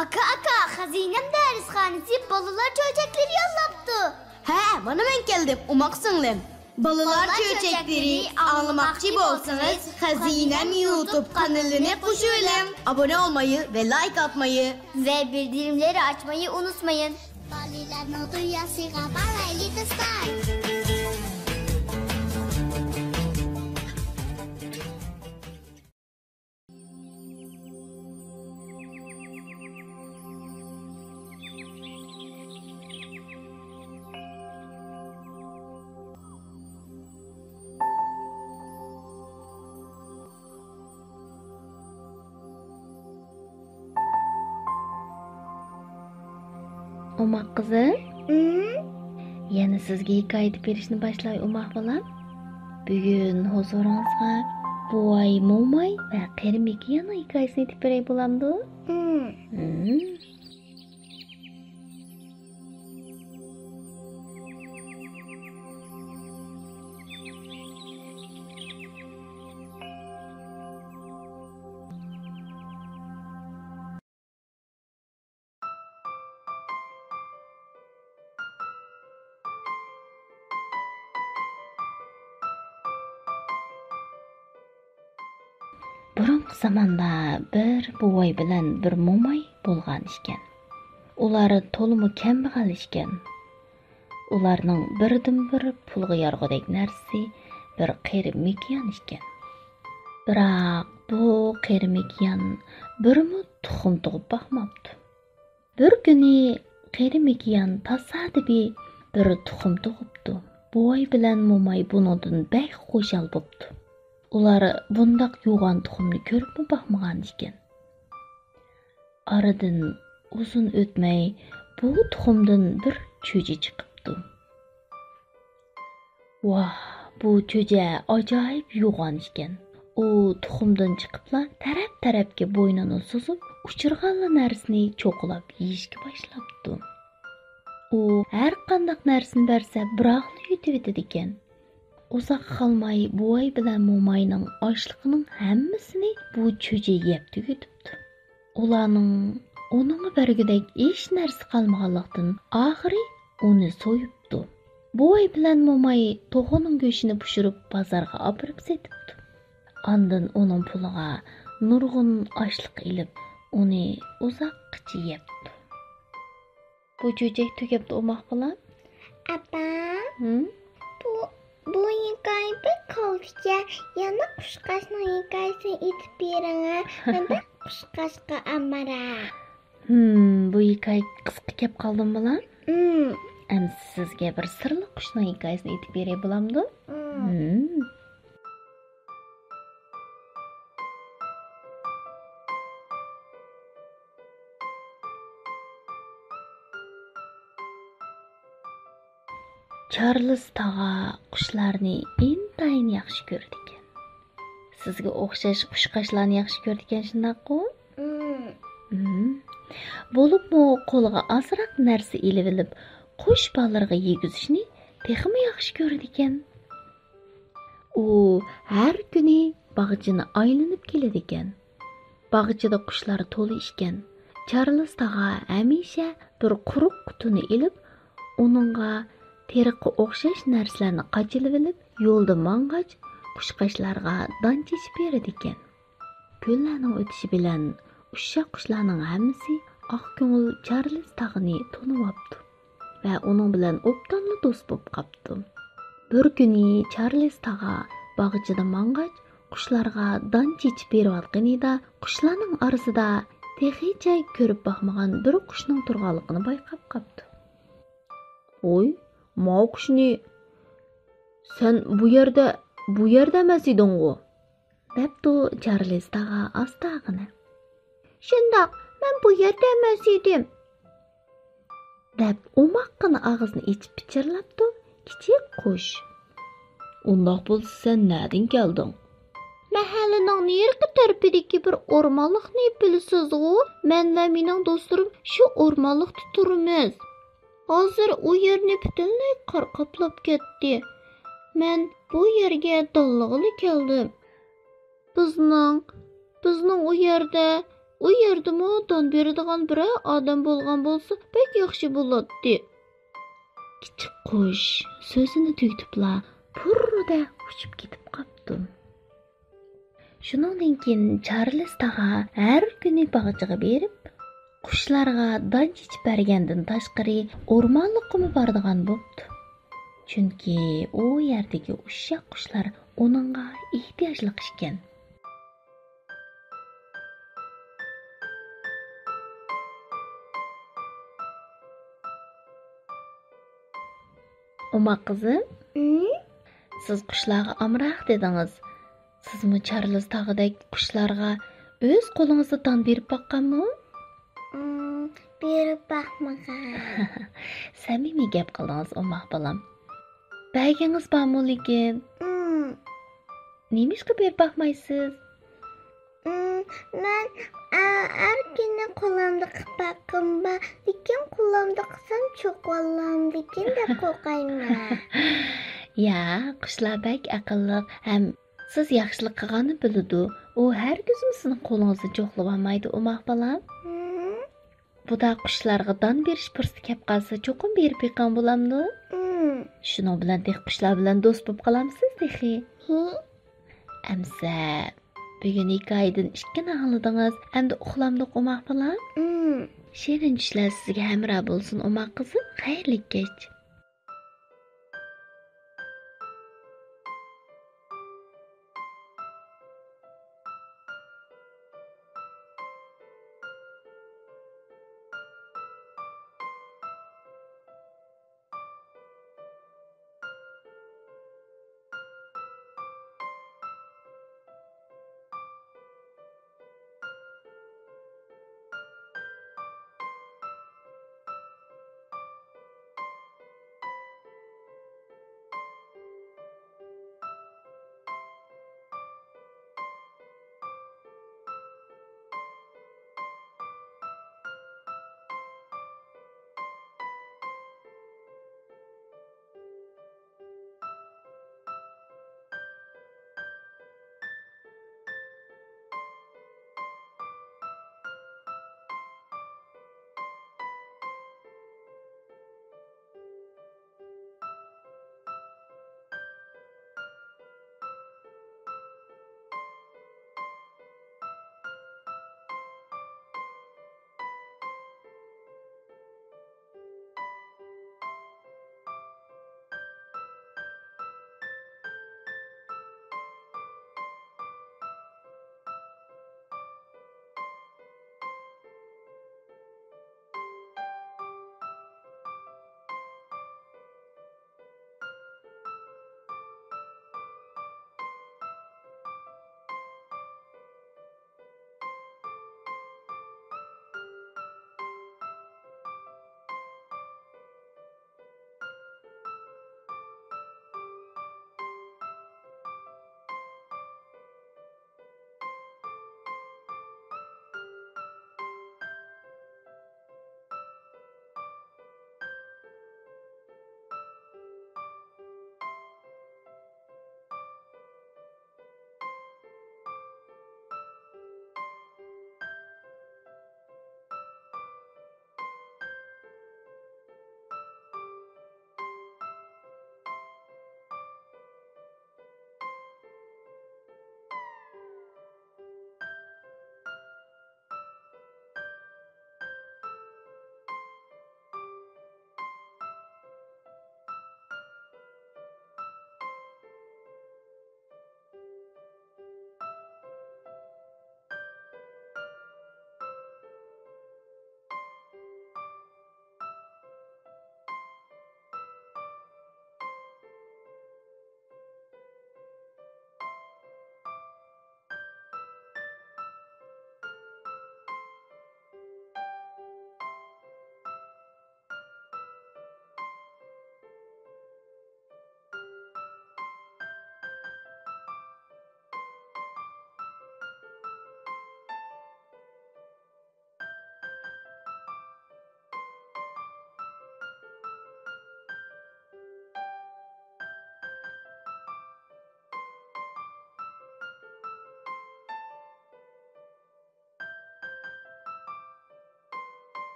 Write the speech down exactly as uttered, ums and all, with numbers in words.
ئاكا، ئاكا، خەزىنەم دەرسخانىسى بالىلار چۆچەكلىرى يوللاپتۇ. ھە، مانا مەن كەلدىم، ئوماق سىڭلىم. بالىلار چۆچەكلىرى ئاڭلىماقچى بولسىڭىز، خەزىنەم يۇتۇب قانىلىنى قوشۇۋېلىڭ. ئابۇنە بولمايى ۋە لايك ئاتمايى ۋە بىلدۈرۈملەرنى ئاچمايى ئۇنتۇمايسىز. بالىلارنىڭ دۇنياسىغا بارايلى دوستلار. ئوماق قىزىم، ئىم؟ يەنە سىزگە ھېكايە ئېيتىپ بېرىشنى باشلاي، ئوماق بالام. بۈگۈن ھۇزۇرىڭىزغا بوۋاي موماي ۋە قېرى مېكىياننىڭ ھېكايىسىنى ئېيتىپ بېرەي، بولامدۇ؟ ئىم. ئىم. بۇرۇنقى زاماندا بىر بوۋاي بىلەن بىر موماي بولغان ئىكەن. ئۇلار تولىمۇ كەمبەغەل ئىكەن. ئۇلارنىڭ بىردىنبىر پۇلغا يارىغۇدەك نەرسىسى بىر قېرى مېكىيان ئىكەن. بىراق بۇ قېرى مېكىيان بىرمۇ تۇخۇم تۇغۇپ باقماپتۇ. بىر كۈنى قېرى مېكىيان تاسادىپىي بىر تۇخۇم تۇغۇپتۇ. بوۋاي بىلەن موماي بۇنىڭدىن بەك خۇشال بوپتۇ. ئۇلار بۇنداق يوغان تۇخۇمنى كۆرۈپمۇ باقمىغان ئىكەن. ئارىدىن ئۇزۇن ئۆتمەي، بۇ تۇخۇمدىن بىر چۈجە چىقىپتۇ. ۋاھ، بۇ چۈجە ئاجايىپ يوغان ئىكەن. ئۇ تۇخۇمدىن چىقىپلا تەرەپ-تەرەپكە بوينىنى سوزۇپ، ئۇچرىغانلا نەرسىنى چوقۇلاپ يېيىشكە باشلاپتۇ. ئۇ ھەر قانداق نەرسىنى بەرسە، بىراقلا يۇتۇۋېتىدىكەن. ئۇزاق قالماي بوۋاي بىلەن موماينىڭ ئاشلىقىنىڭ ھەممىسىنى بۇ چۈجە يەپ تۈگىتىپتۇ. ئۇلارنىڭ ئۇنىڭغا بەرگۈدەك ھېچ نەرسە قالمىغانلىقتىن، ئاخىرى ئۇنى سويۇپتۇ. بوۋاي بىلەن موماي توخۇنىڭ گۆشىنى پىشۇرۇپ، بازارغا ئاپىرىپ سېتىپتۇ. ئاندىن ئۇنىڭ پۇلىغا نۇرغۇن ئاشلىق ئېلىپ، ئۇنى ئۇزاققىچە يەپتۇ. بۇ چۆچەك تۈگەپتۇ، ئوماق بالام. ئاپا، ھىم؟ بۇ، بۇ ھېكايە بەك قالدىكەن. يەنە قۇشقاچنىڭ ھېكايىسىنى ئېيتىپ بېرىڭە. مەن بەك قۇشقاچقا ئامراق. ھىم، بۇ ھېكايە قىسقا كەپ قالدىمۇ، بالام؟ ھىم. ئەمدى سىزگە بىر سىرلىق قۇشنىڭ ھېكايىسىنى ئېيتىپ بېرەي، بولامدۇ؟ ھىم. ھىم. چارلىز تاغا قۇشلارنى ئىنتايىن ياخشى كۆرىدىكەن. سىزگە ئوخشاش قۇشقاچلارنى ياخشى كۆرىدىكەن، شۇنداققۇ؟ مم. مم. بولۇپمۇ قولىغا ئازراق نەرسە ئېلىۋېلىپ، قۇش بالىلىرىغا يېگۈزۈشنى تېخىمۇ ياخشى كۆرىدىكەن. ئۇ ھەر كۈنى باغچىنى ئايلىنىپ كېلىدىكەن. باغچىدا قۇشلار تولا ئىكەن. چارلىز تاغا ھەمىشە بىر قۇرۇق قۇتىنى ئېلىپ، ئۇنىڭغا تېرىققا ئوخشاش نەرسىلەرنى قاچىلىۋېلىپ، يولدا ماڭغاچ، قۇشقاچلارغا دان چېچىپ بېرىدىكەن. كۈنلەرنىڭ ئۆتۈشى بىلەن ئۇششاق قۇشلارنىڭ ھەممىسى ئاق كۆڭۈل چارلىز تاغىنى تونۇۋاپتۇ ۋە ئۇنىڭ بىلەن ئوبدانلا دوست بولۇپ قاپتۇ. بىر كۈنى چارلىز تاغا باغچىدا ماڭغاچ، قۇشلارغا دان چېچىپ بېرىۋاتقىنىدا، قۇشلارنىڭ ئارىسىدا تېخىچە كۆرۈپ باقمىغان بىر قۇشنىڭ تۇرغانلىقىنى بايقاپ قاپتۇ. ۋوي، ماۋۇ قۇشنى سەن بۇ يەردە، بۇ يەردە ئەمەس ئىدىڭغۇ؟ دەپتۇ چارلىز تاغا ئاستاغىنا. شۇنداق، مەن بۇ يەردە ئەمەس ئىدىم. دەپ ئوماققىنا ئاغزىنى ئېچىپ پىچىرلاپتۇ كىچىك قۇش. ئۇنداق بولسا سەن نەدىن كەلدىڭ؟ مەھەللىنىڭ نېرىقى تەرىپىدىكى بىر ئورمانلىقنى بىلىسىزغۇ؟ مەن ۋە مېنىڭ دوستلىرىم شۇ ئورمانلىقتا تۇرىمىز. ھازىر ئۇ يەرنى پۈتۈنلەي قار قاپلاپ كەتتى. مەن بۇ يەرگە دانلىغىلى كەلدىم. بىزنىڭ بىزنىڭ ئۇ يەردە، ئۇ يەردىمۇ دان بېرىدىغان بىرەر ئادەم بولغان بولسا بەك ياخشى بولاتتى. كىچىك قۇش سۆزىنى تۈگىتىپلا پۇررىدە ئۇچۇپ كېتىپ قاپتۇ. شۇنىڭدىن كېيىن چارلىز تاغا ھەر كۈنى باغچىغا بېرىپ، قۇشلارغا دان چېچىپ بەرگەندىن تاشقىرى، ئورمانلىققىمۇ بارىدىغان بوپتۇ. چۈنكى ئۇ يەردىكى ئۇششاق قۇشلار ئۇنىڭغا ئېھتىياجلىق ئىكەن. ئوماق قىزىم، سىز قۇشلارغا ئامراق دېدىڭىز. سىزمۇ چارلىز تاغىدەك قۇشلارغا ئۆز قولىڭىزدا دان بېرىپ باققانمۇ؟ بېرىپ باقمىغان. سەمىمىي گەپ قىلدىڭىز، ئوماق بالام. بەرگىڭىز بارمۇ لېكىن؟ نېمىشقا بېرىپ باقمايسىز؟ مەن ھەر كۈنى قولۇمدا قىلىپ باققۇم بار، لېكىن قولۇمدا قىلسام چوقۇۋالامدىكىن دەپ قورقايمەن. يا، قۇشلار بەك ئەقىللىق ھەم سىز ياخشىلىق قىلغاننى بىلىدۇ. ئۇ ھەرگىزمۇ سىزنىڭ قولىڭىزنى چوقلىۋالمايدۇ، ئوماق بالام. بۇدا قۇشلارغا دان بېرىش پۇرسىتى كەپ قالسا، چوقۇم بېرىپ بېقىڭ، بولامدۇ؟ شۇنىڭ بىلەن تېخى قۇشلار بىلەن دوست بولۇپ قالامسىز تېخى. ئەمسە بۈگۈن ھېكايىدىن ئىككىنى ئاڭلىدىڭىز، ئەمدى ئۇخلامدۇق، ئوماق بالام. شېرىن چۈشلەر سىزگە ھەمراھ بولسۇن، ئوماق قىزىم. خەيرلىك كەچ.